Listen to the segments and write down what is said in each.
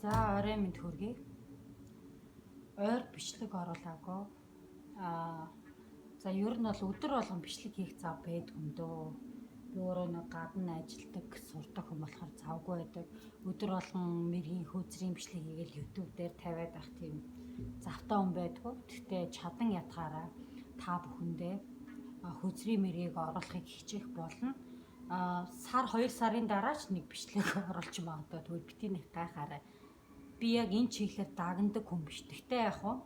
За, орой мэнд хүргэе. Ойр бичлэг оруулаагүй. За, ер нь бол өдөр болгон бичлэг хийх зав байдаг юм дөө. Би өөрөө нэг гадна ажилладаг, сурдаг хүн болохоор завгүй байдаг. Өдөр болгон мэргийн хөөцрийн бичлэг хийгээл YouTube дээр тавиад ах тийм завтай хүн байдгүй. Гэхдээ чадан ятгаараа та бүхэндээ хөөцрийн мэргийг оруулахыг хичээх болно. Сар 2 сарын дараа ч нэг бичлэг оруулж магадгүй. Тэгвэл бити нэг гайхаарай. Би яг энэ чиглэлээр дагнадаг хүн биш. Гэхдээ яг хуу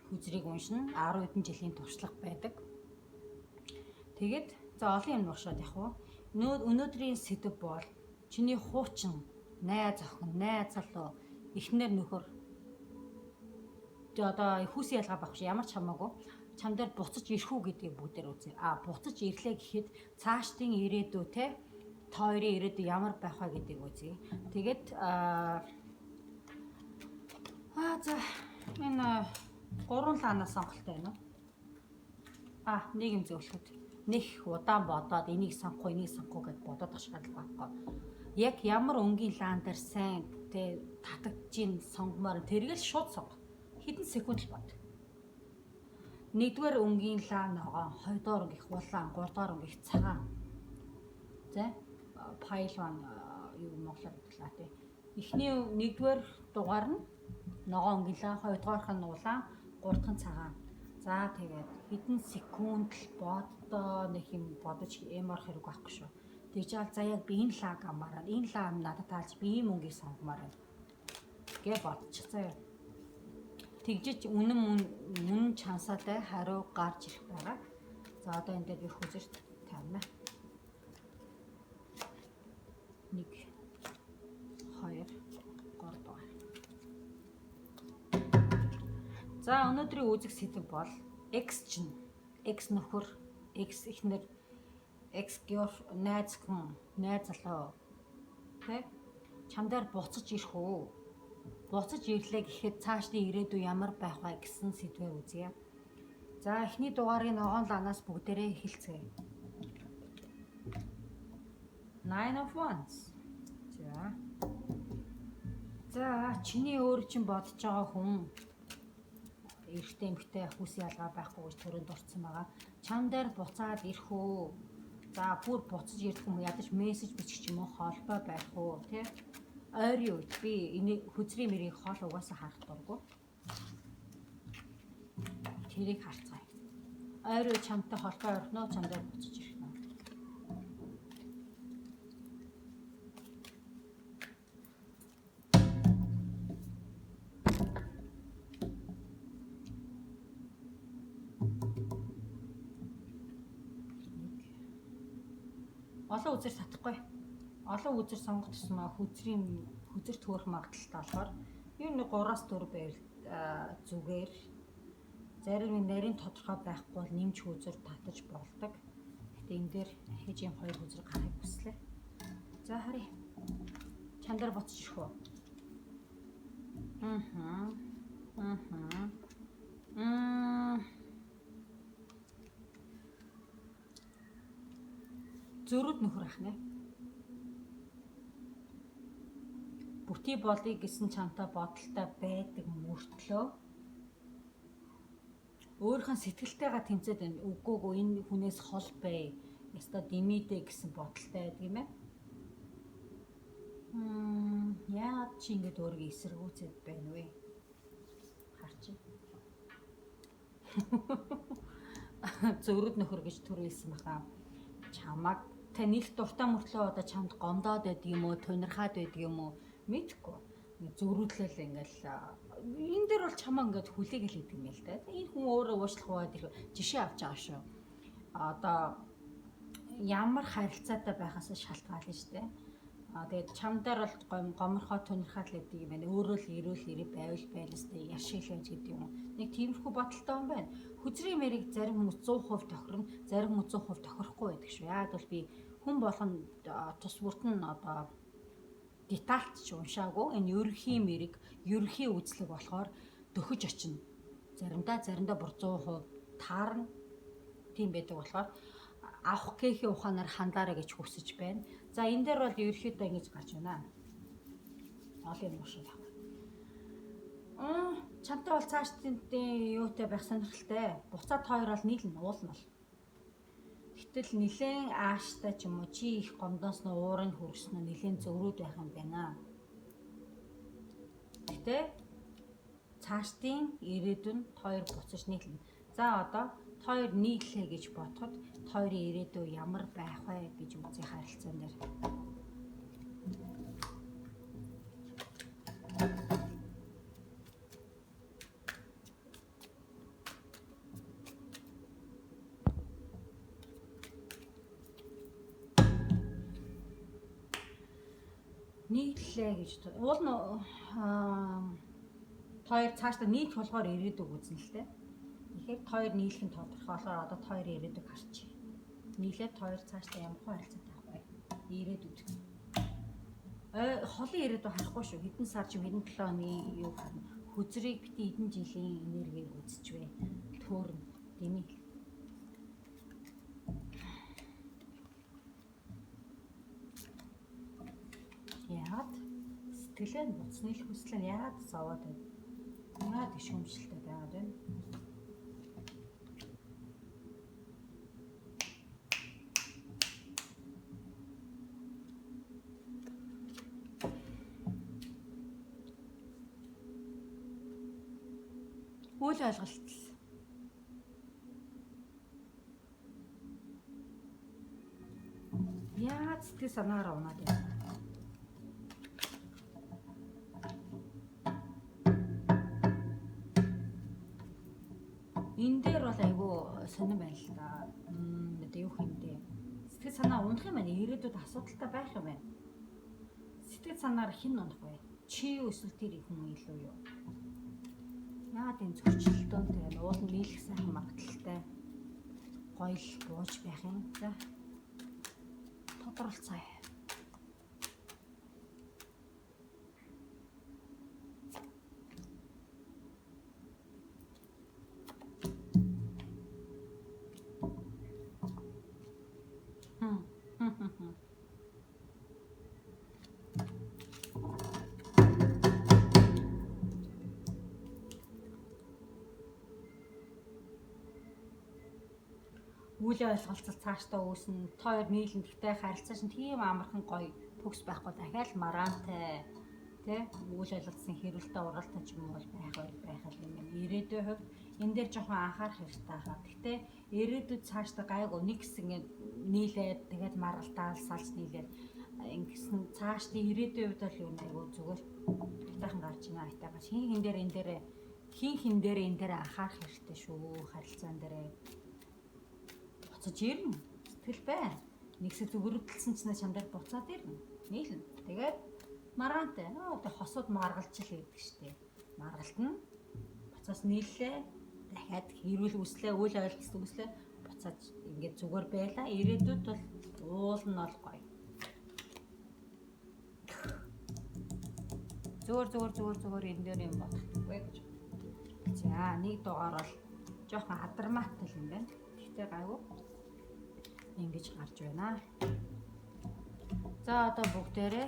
хүзрийг уншина. 10 хэдэн жилийн туршлага байдаг. Тэгээд за олон юм нуушаад яг уу. Өнөөдрийн сэдэв бол чиний хуучин найз охин, найз залуу, эхнэр нөхөр одоо хүүсийн ялгаа байх биш ямар ч хамаагүй чам дээр буцаж ирэх үү гэдгийг бүгдээр үзье. Буцаж ирлээ гэхэд цаашдын ирээдүй те та хоёрын ирээдүй ямар байх вэ гэдгийг үзье. Тэгээд за энэ 3 лаанаас сонголттой байна уу? Нэг юм зөвлөхөд нэх удаан бодоод энийг сонгох уу, энийг сонгох уу гэд бодоод ах шаардлага байхгүй. Яг ямар өнгийн лаан дээр сайн тэ татагдчихин сонгомоор тэргээл шууд сонго. Хэдэн секунд л бод. Нэгдүгээр өнгийн лаа ногоон, хоёрдугаар өнгөх улаан, гуравдугаар өнгөх цагаан. За пайлван юу монголоор гэдэг лаа тий. Эхний нэгдүгээр дугаар нь ногоон өнгийн лаа, хоёрдугаарх нь улаан, гуравдах нь цагаан. За тэгээд хэдэн секунд л боддоо нэг юм бодож эморох хэрэг байхгүй шүү. Тэгж жаал за яг би энэ лаг амаараа, энэ лаа надад таалж би ийм өнгийг сонгомоор байна гэ бодчих заяа. Тэгжиж үнэн мөн чансаатай хариу гарч ирэх байгаа. За одоо энэ дээр би хүзэрт тавина. 1 2 3 дугаар. За өнөөдрийн үзэх сэдэв бол X чинь X нөхөр, X эхнэр, X гэр найз хүн, найз залуу тэ чам дээр буцаж ирэх үү? Буцаж ирлээ гэхэд цаашдын ирээдүй ямар байх вэ гэсэн сэдвээр үзье. За эхний дугаарын ногоон лаанаас бүгдээрээ эхэлцгээе. Nine of Wands. За. За чиний өөр чинь бодож байгаа хүн эрэгтэй эмэгтэй хүүсийн ялгаа байхгүй гэж түрүүнд дурдсан байгаа. Чам дээр буцаад ирэх үү? За бүр буцаж ирэх юм ядаж мессеж бичих ч юм уу холбоо байх уу тий? Ойрын үед би энэ хүзрийн мэрийг хол угаасаа харах дурггүй. Тэрийг харцгаая. Ойр үе чамтай холбоо өрнө үү? Чам дээр буцаж ирэх нь. Олон үзэр татахгүй. Олон үзэр сонгох тусмаа хүзрийн хүзэр төөрөх магадлалтай болохоор ер нь 3-4 байвал зүгээр. Зарим нэг нарийн тодорхой байхгүй бол нэмж хүзэр татаж болдог. Гэтэ энэ дээр ахиж юм хоёр хүзэр гарахыг хүслээ. За харъя. Чам дээр буцаж ирэх үү? Зөрүүд нөхөр ах нэ. Бүтий болъё гэсэн чамтай бодолтой байдаг мөртлөө өөрийнхөө сэтгэлтэйгээ тэмцээд байна. Үгүй гоо энэ хүнээс хол бай. Яста димидэ гэсэн бодолтой байдаг юм байна. Яагаад чи ингэж өөрийгөө эсэргүүцээд байна вэ? Харчих. Зөрүүд нөхөр гэж түрээлсэн баха. Чамаг та нийлх дуртай мөртлөө одоо чамд гомдоод байдаг юм уу, тунирхаад байдаг юм уу? Мэдхгүй. Зөрүүдлэл ингээл энэ дээр бол чамаа ингээд хүлээгээл хийдэг юм л да. Энэ хүн өөрөө уушлах уу гэдэг жишээ авч байгаа шүү. Одоо ямар харилцаатай байхаас шалтгаална шүү дээ. Тэгээд чам дээр бол гоморхоо тунирхаад л байдаг юм байна. Өөрөө л ирүүл ирээ байвал байластай яршиглаж байж гэдэг юм. Нэг тиймэрхүү бодолтой юм байна. Хүзрийн мэрийг зарим хүмүүс 100% тохирно, зарим хүмүүс 100% тохирохгүй байдаг шүү. Яагаад бол би хүн болгон тус бүрт нь одоо детальт ч уншаагүй энэ ерөнхий мэрэг, ерөнхий үзлэг болохоор дөхөж очино. Заримдаа бүр 100% таарна. Тийм байдаг болохоор авах гэхийн ухаанаар хандаарай гэж хүсэж байна. За энэ дээр бол ерөнхийдөө ингэж гарч байна. Олон юм уушаа байх. Чамтай бол цааш юутай байх сонирхолтой. Буцаад хоёр бол нийлнэ, уулна бол. Гэтэл нилээн ааштай ч юм уу чи их гомдоос нь уурыг хүргэсэн нь нилээн зөрүүд байх юм байна. Гэтэ цаашдын ирээдүйн хоёр буцаж нийлнэ. За одоо хоёр нийллээ гэж бодоход хоёрын ирээдүй ямар байх вэ гэж үзье харилцаан дээр. Нийллээ гэж уул нь хоёр цаашдаа нийлэх болохоор ирээдүг үзнэ л дээ. Тэгэхээр хоёр нийлэх нь тодорхой болохоор одоо хоёрын ирээдүг харчих. Нийлээд хоёр цаашдаа ямар хөө харилцаатай байх вэ? Ирээдүйд. Холын ирээдүй харахгүй шүү. Хэдэн сар ч юм хэдэн 7 хоногийн юу харна. Хөзрийг бити хэдэн жилийн энергийг үзчихвэ. Төөрнө. Дэмий. Яагаад сэтгэлээ нь буцны л хүсэл нь яагаад зовоод байна? Яагаад их шүүмжлэлтэй байгаад байна? Үйл ойлголт. Яагаад сэтгэл санаагаар унаад байна? Энэ дээр бол айгүй сонирн байна л да. Одоо юу хэмдэ? Сэтгэл санаа унах юм байна. Ирээдүйд асуудалтай байх юм байна. Сэтгэл санаагаар хэн унах вэ? Чи юу эсвэл тэр хүн илүү юу? Яагаад энэ зөрчилдөөнтэй байна? Уул нь нийлэх сайхан магадлалтай. Гоёл бууж байх юм. За. Тодорхойлцгаая. Үйл ойлголцол цаашдаа үүснэ. Та хоёр нийлэн гэхдээ харилцаа чинь тийм амархан гоё төгс байхгүй дахиад мараантай тий үйл ойлголцсон хэрүүлтэй уралтай ч юм уу бол байх юм байна. Ирээдүйн хувьд энэ дээр жоохон анхаарах хэрэгтэй хаа. Гэхдээ ирээдүйд цаашдаа гайгүй нэг хэсэг ингээд нийлээд тэгээд маргалдаал салж нийлээд ингэсэн цаашдын ирээдүйн хувьд бол юу айгүй зүгээр айтайхан гарч байна. Айтайхан хин хин дээр энэ дээр хин хин дээр энэ дээр анхаарах хэрэгтэй шүү. Харилцаан дээр буцаж ирнэ. Сэтгэл бай. Нэгсээ зүгөрөлдсөн ч чам дээр буцаад ирнэ. Нийлнэ. Тэгээд мараантай. Одоо хосууд маргалж л байдаг штеп. Маргалтна. Буцаас нийллээ. Дахиад хэрүүл үслээ, үйл ойлголт үслээ. Буцаад ингээд зүгээр байлаа. Ирээдүйд бол уул нь бол гоё. Зүгээр энэ дээр юм бодохгүй гэж. За, нэг дугаар бол жоохон адармаатай юм байна. Гэхдээ гайгүй. Ингэж гарч байна. За одоо бүгдээрээ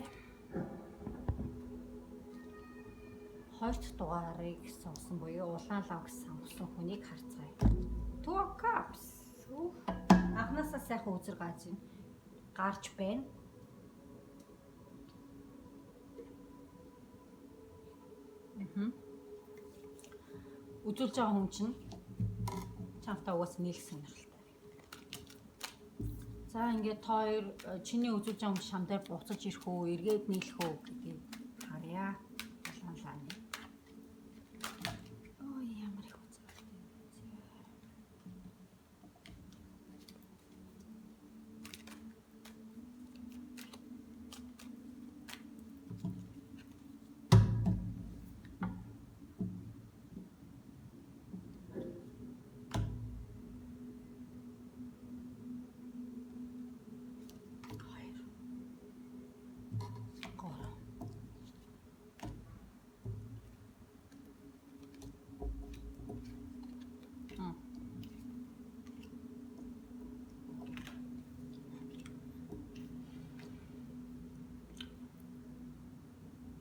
хоёр дахь дугаарыг сонгосон буюу улаан лав гэж сонгосон хүнийг харцгаая. Two of Cups. Анхнаасаа сайхан үзэр гарч байна. Үзүүлж байгаа хүн чинь чамтай угаасаа нийлэх сонирхолтой. За ингээд та хоёр чиний үзүүлж байгаа хүн шам дээр буцаж ирэх үү, эргээд нийлэх үү гэдгийг харъя. Улаан лааны. Ой, ямар их үзэлтэй юм бэ.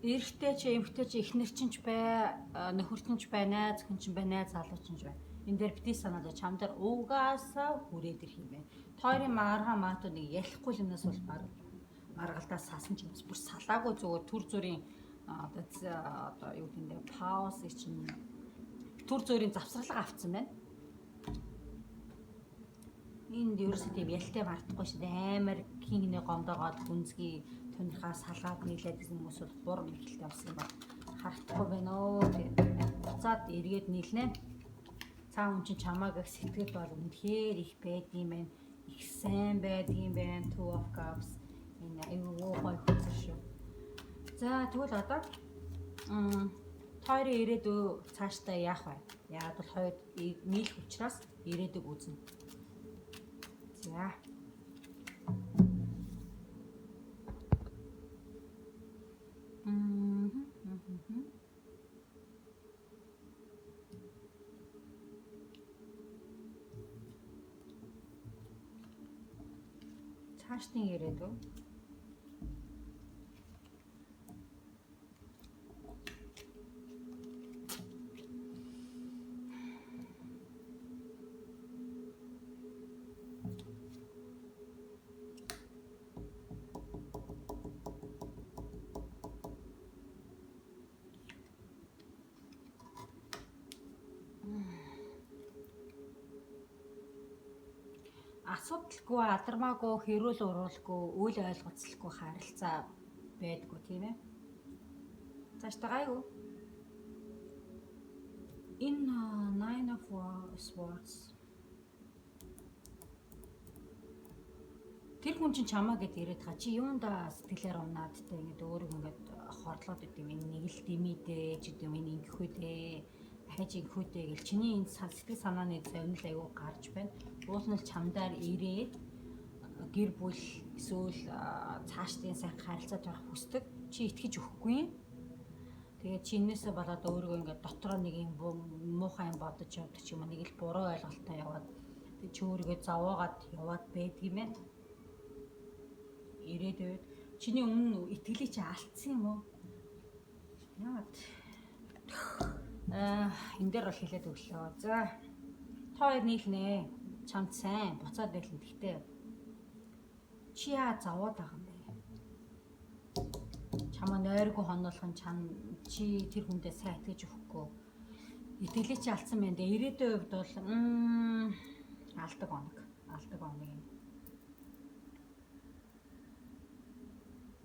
Эрэгтэй ч эмэгтэй ч эхнэр чинь ч бай, нөхөр чинь ч бай, найз хүн чинь бай, найз залуу чинь ч бай. Энэ дээр битгий санаа зов, чам дээр угаасаа хүрээд ирэх юм байна. Тойрын маргаан маатуу нэг ялахгүй юмнаас бол баг маргалдаа сасан ч юм бүр салаагүй зүгээр түр зуурын одоо юу гэмдэ пауз чинь түр зуурын завсарлага авцсан байна. Энд ерөөсөө тийм ялтай мартахгүй шүү дээ. Амар хин хинээ гомдоогоод гүнзгий тунирхаа салгаад нийлээд гэсэн хүмүүс бол хурам ихэлтэй болсон ба харагдахгүй байна өө. Тэгээд буцаад эргээд нийлнэ. Цаа хүн чинь чамааг их сэтгэл бол үнэхээр их байдгийм байна. Их сайн байдгийм байна. Two of Cups энэ аюу гоё хөзөр шүү. За тэгвэл одоо тойрын ирээдүй цаашдаа яах вэ? Яг бол хоёр нийлэх учраас ирээдүйг үзнэ. За. Цаашдын ирээдүй. Асуудалгүй, алдармаагүй, хэрүүл уруулгүй, үл ойлголцолгүй харилцаа байдгүй тийм ээ. Цаашдаа гайгүй. Энэ Nine of Swords тэр хүн чинь чамаа гэд ирээд байгаа. Чи юундаа сэтгэлээр унаад те ингээд өөрөө ингээд хордлоод идэв. Энэ нэг л дэмийдээ ч гэдэг юм, энэ ингэх үү дээ. Дахиж ингэх үү дээ гэл чиний энэ сэтгэл санааны зовнил аягүй гарч байна. Уул нь л чамдаар ирээд гэр бүл эсвэл цаашдын сайхан харилцаад байх хүсдэг. Чи итгэж өгөхгүй юм. Тэгээд чи энээсээ болоод өөрийгөө ингээд дотроо нэг юм муухай юм бодож явдаг ч юм уу, нэг л буруу ойлголтоо яваад тэг чи өөрийгөө зовоогоод яваад байдаг юм байна. Ирээдүйд чиний өмнө итгэлийг чи алдсан юм уу? Яагаад? Энэ дээр бол хэлээд өглөө. За. Та хоёр нийлнэ. Чамд сайн буцаад байлна. Гэхдээ чи яа зовоод байгаа юм бэ? Чамаа нойргүй хонуулах нь чам чи тэр хүндээ сайн итгэж өгөхгүй. Итгэлийг чи алдсан байна. Тэгээ ирээдүйн хувьд бол алдаг оног. Алдаг оног юм.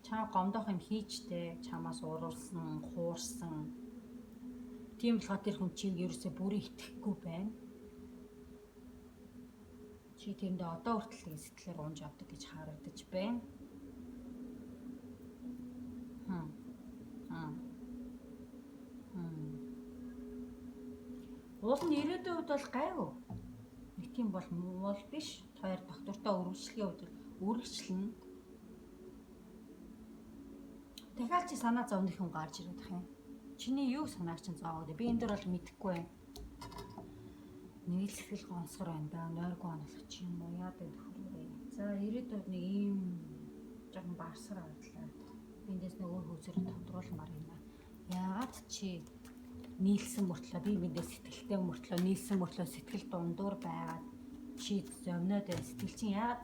Чам гомдох юм хийчтэй, чамаас уруулсан, хуурсан. Тийм болохоор тэр хүн чиг ерөөсөө бүрэн итгэхгүй байна. Чи тэрэндээ одоо хүртэл тийм сэтгэлээр унж авдаг гэж харагдаж байна. Хм. Хм. Хм. Уул нь ирээдүйн хувьд бол гайгүй. Нэг тийм бол муу бол биш. Хоёр доктортой үргэлжлэхийн хувьд үргэлжлэнэ. Дахиад чи санаа зовных юм гарч ирээд ах юм. Чиний юу санааг чинь зовоод. Би энэ дээр бол мэдэхгүй байна. Нэг л сэтгэл гонсгор байна да. Нойргүй оноолох чи юм уу? Яа дэ нөхөрөө. За ирээдүйд нэг ийм жоохон барсар авдлаа. Би эндээс нэг өөр хөзөр тодруулмаар байна. Яагаад чи нийлсэн мөртлөө би биндээ сэтгэлтэй мөртлөө нийлсэн мөртлөө сэтгэл дундуур байгаад чи зовноод байна. Сэтгэл чинь яагаад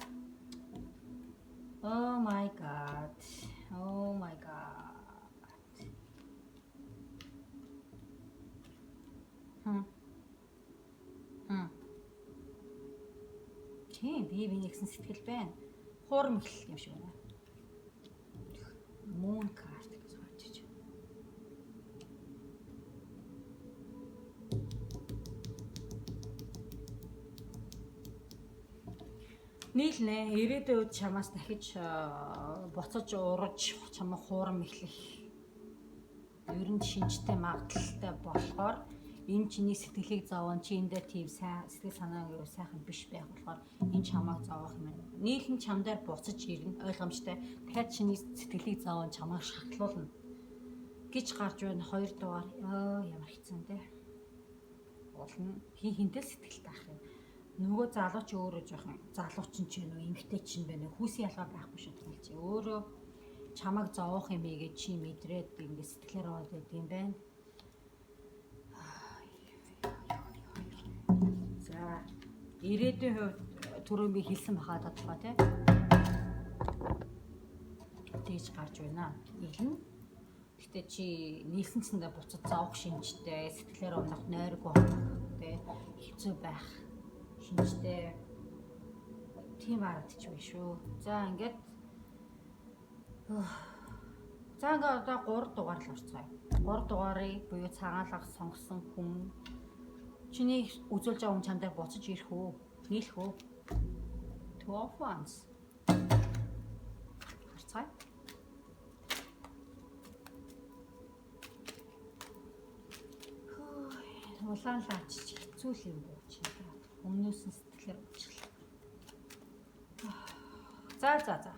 Oh my god. Oh my god. Хм. Хм. Тийм би биний гэсэн сэтгэл байна. Хуурам эхлэл юм шиг байна. Moon card гэж гарч иж байна. Нийлнэ. Ирээдүйд чамаас дахиж буцаж ураж чамаа хуурам эхлэх ер нь шинжтэй магадлалтай болохоор энэ чиний сэтгэлийг зовоон чи энэ дээр тийм сайн сэтгэл санаа юу сайхан биш байх болохоор энэ чамааг зовоох юм байна. Нийлэн чам дээр буцаж ирнэ ойлгомжтой. Дахиад чиний сэтгэлийг зовоон чамааг шатлуулна гэж гарч байна. 2 дугаар ямар хэцүү те. Уул нь хин хинтэл сэтгэлтэй ах юм. Нөгөө залуу чи өөрөө жоохон залуу чинь ч юм уу эмэгтэй чинь байна. Хүүсийн ялгаа байхгүй шүү дээ чи. Өөрөө Чамайг зовоох юм ийгээ чи мэдрээд ингэ сэтгэлээр аваад байдаг юм байна. За, ирээдүйн хувьд түрүүн би хэлсэн баха тодорхой тий. Тэгж гарч байна. Нийлнэ. Гэтэ чи нийлсэн цэндээ буцаж зовох шинжтэй, сэтгэлээр унах, нойрог болох тий, хэцүү байх шинжтэй тийм харагдчих байна шүү. За ингээд за ингээд одоо 3 дугаар л орцгоё. 3 дугаарыг буюу цагаанлах сонгосон хүн чиний үзүүлж байгаа хүн чам дээр буцаж ирэх үү? Нийлэх үү? Two of Wands. Харцгаая. Улаан лаач хэцүү л юм буу чи. Өмнөөс нь сэтгэлээр унчлаа. За за за.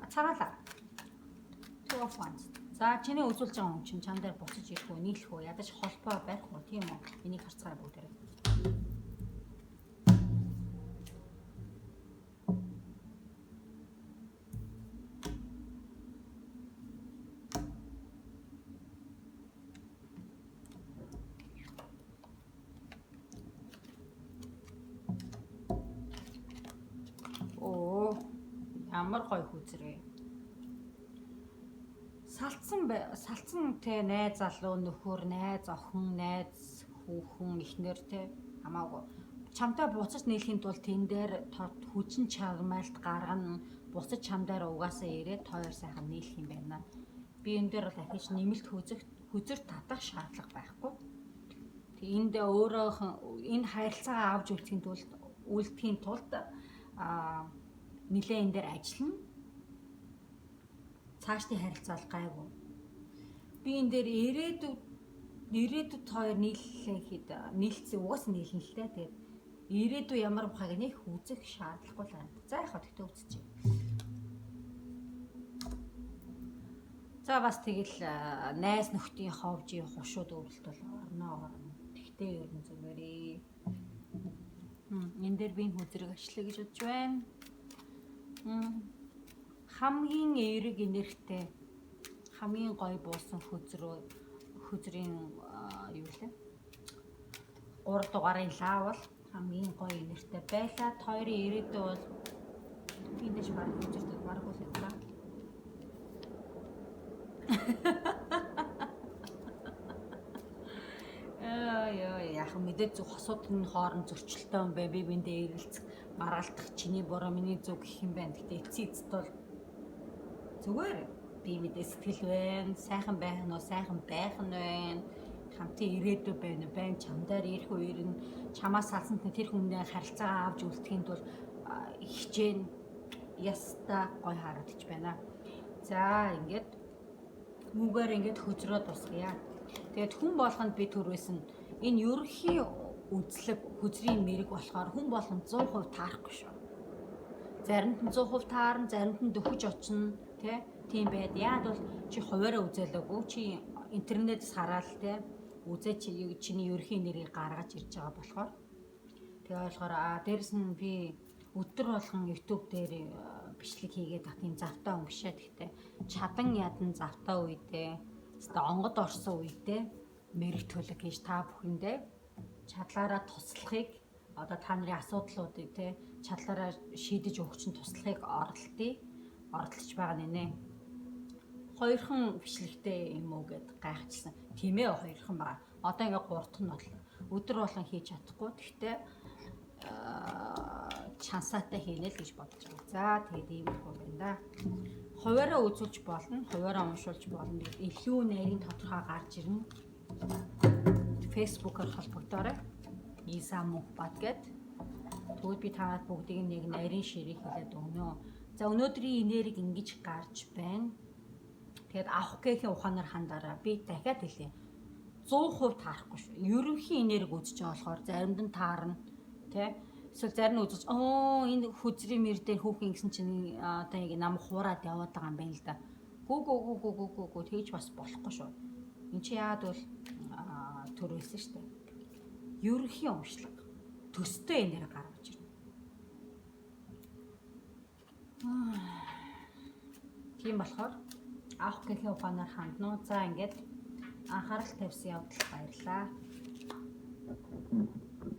Цагаалаа. Two of Wands. За чиний үзүүлж байгаа хүн чинь чам дээр буцаж ирэх үү, нийлэх үү, ядаж холбоо барих уу, тийм үү? Энийг харцгаая бүгдээрээ. Оо, ямар гоё хүзрээ. Салцсан те найз залуу нөхөр, найз охин, найз хүүхэн, эхнэр те хамаагүй. Чамтай буцаж нийлэхийн тулд тэн дээр хүчин чармайлт гаргана. Буцаж чам дээр угаасаа ирээд хоёр сайхан нийлэх юм байна. Би энэ дээр бол ахиж нэмэлт хүзэр татах шаардлага байхгүй. Тэг энд өөрөө энэ харилцаагаа авч үлдэхийн тулд нилээ энэ дээр ажиллана. Цаашдын харилцаа бол гайгүй. Би энэ дээр ирээдүйд хоёр нийллээ гэхэд нийлцсэн угаасаа нийлнэ л дээ. Тэгээд ирээдүй ямар бахаг нэг үзэх шаардлагагүй л байна. За яхаа тэгтээ үзчихье. За бас тэгэл найз нөхдийн ховжийн хушууд өвлөлт бол орно. Тэгтээ ер нь зүгээрээ. Энэ дээр би энэ хүзрийг ачлаа гэж бодож байна. Хамгийн эерэг энергитэй, хамгийн гоё буусан хүзрийн юу лээ? 3 дугаарын лаа бол хамгийн гоё энергитэй байлаа. Хоёрын ирээдүй бол эндээс баг хүзэртэй баг үл юм да. Яа яа мэдээ зүг хосууд нь хооронд зөрчилтэй юм бэ. Би биндээ эргэлцэх, маргалдах чиний бороо миний зүг гэх юм байна. Гэтэ эцсийн эцэст бол зүгээр би мэдээ сэтгэл байна. Сайхан байх нь уу, сайхан байх нь байна. Хамтын ирээдүй байна уу, байна. Чам дээр ирэх үер нь чамаас салсан тэр хүндээ харилцаагаа авч үлдэхийн тулд хичээн яста гой харагдчих байна. За ингээд үүгээр ингээд хөзрөө тусгая. Тэгээд хүн болгонд би төрөөс нь энэ ерөнхий үзлэг хөзрийн мэрэг болохоор хүн болгонд 100% таарахгүй шүү. Заримд нь 100% таарна, заримд нь дөхөж очно, тэ? Тийм байд. Яад бол чи хуваараа үзээлээгүй, чи интернетээс хараал тэ үзээ чи чиний ерөнхий нэрийг гаргаж ирж байгаа болохоор. Тэгээ болохоор дээрэс нь би өдөр болгон YouTube дээр бичлэг хийгээд тах тийм завтаа хүн бишээ. Гэхдээ чадан ядан завтаа үедээ өстө онгод орсон үедээ мэрэг төлөг хийж та бүхэндээ чадлаараа туслахыг одоо та нарын асуудлуудыг те чадлаараа шийдэж өгч чинь туслахыг оролдож байгаа нэ. Хоёрхан бичлэгтэй юм уу гэд гайхчихсан. Тийм ээ, хоёрхан байгаа. Одоо ингээ гурав дахь нь боллоо. Өдөр болгон хийж чадахгүй. Гэхдээ чансаатай хийнэ л гэж бодож байгаа. За тэгээд ийм их юм байна да. Хуваараа үзүүлж болно, хуваараа уншуулж болно. Илүү нарийн тодорхой гарч ирнэ. Facebook-оор холбогдоорой. Иса Мөнхбат гэд. Тэгвэл би танад бүгдийг нэг нарийн ширийг хэлээд өгнө. За өнөөдрийн энерги ингэж гарч байна. Тэгээд авах гэхийн ухаанаар хандараа. Би дахиад хэлье. 100% таарахгүй шүү. Ерөнхий энерги үзэж байгаа болохоор заримд нь таарна, тэ? Эсвэл зарим нь үзэж, энэ хүзрийн мэр дээр хүүхэн ингэсэн чинь одоо яг нам хуураад яваад байгаа юм байна л да. Гүү гүү гүү гүү гүү гүү тэгж бас болохгүй шүү. Энд чи яагаад бол төрүүлсэн шүү дээ. Ерөнхий уншлага төстэй энерги гаргаж ирнэ. Тийм болохоор Авах гэхийн ухаанаар хандна уу? За, ингээд анхаарал тавьсан явдал баярлалаа.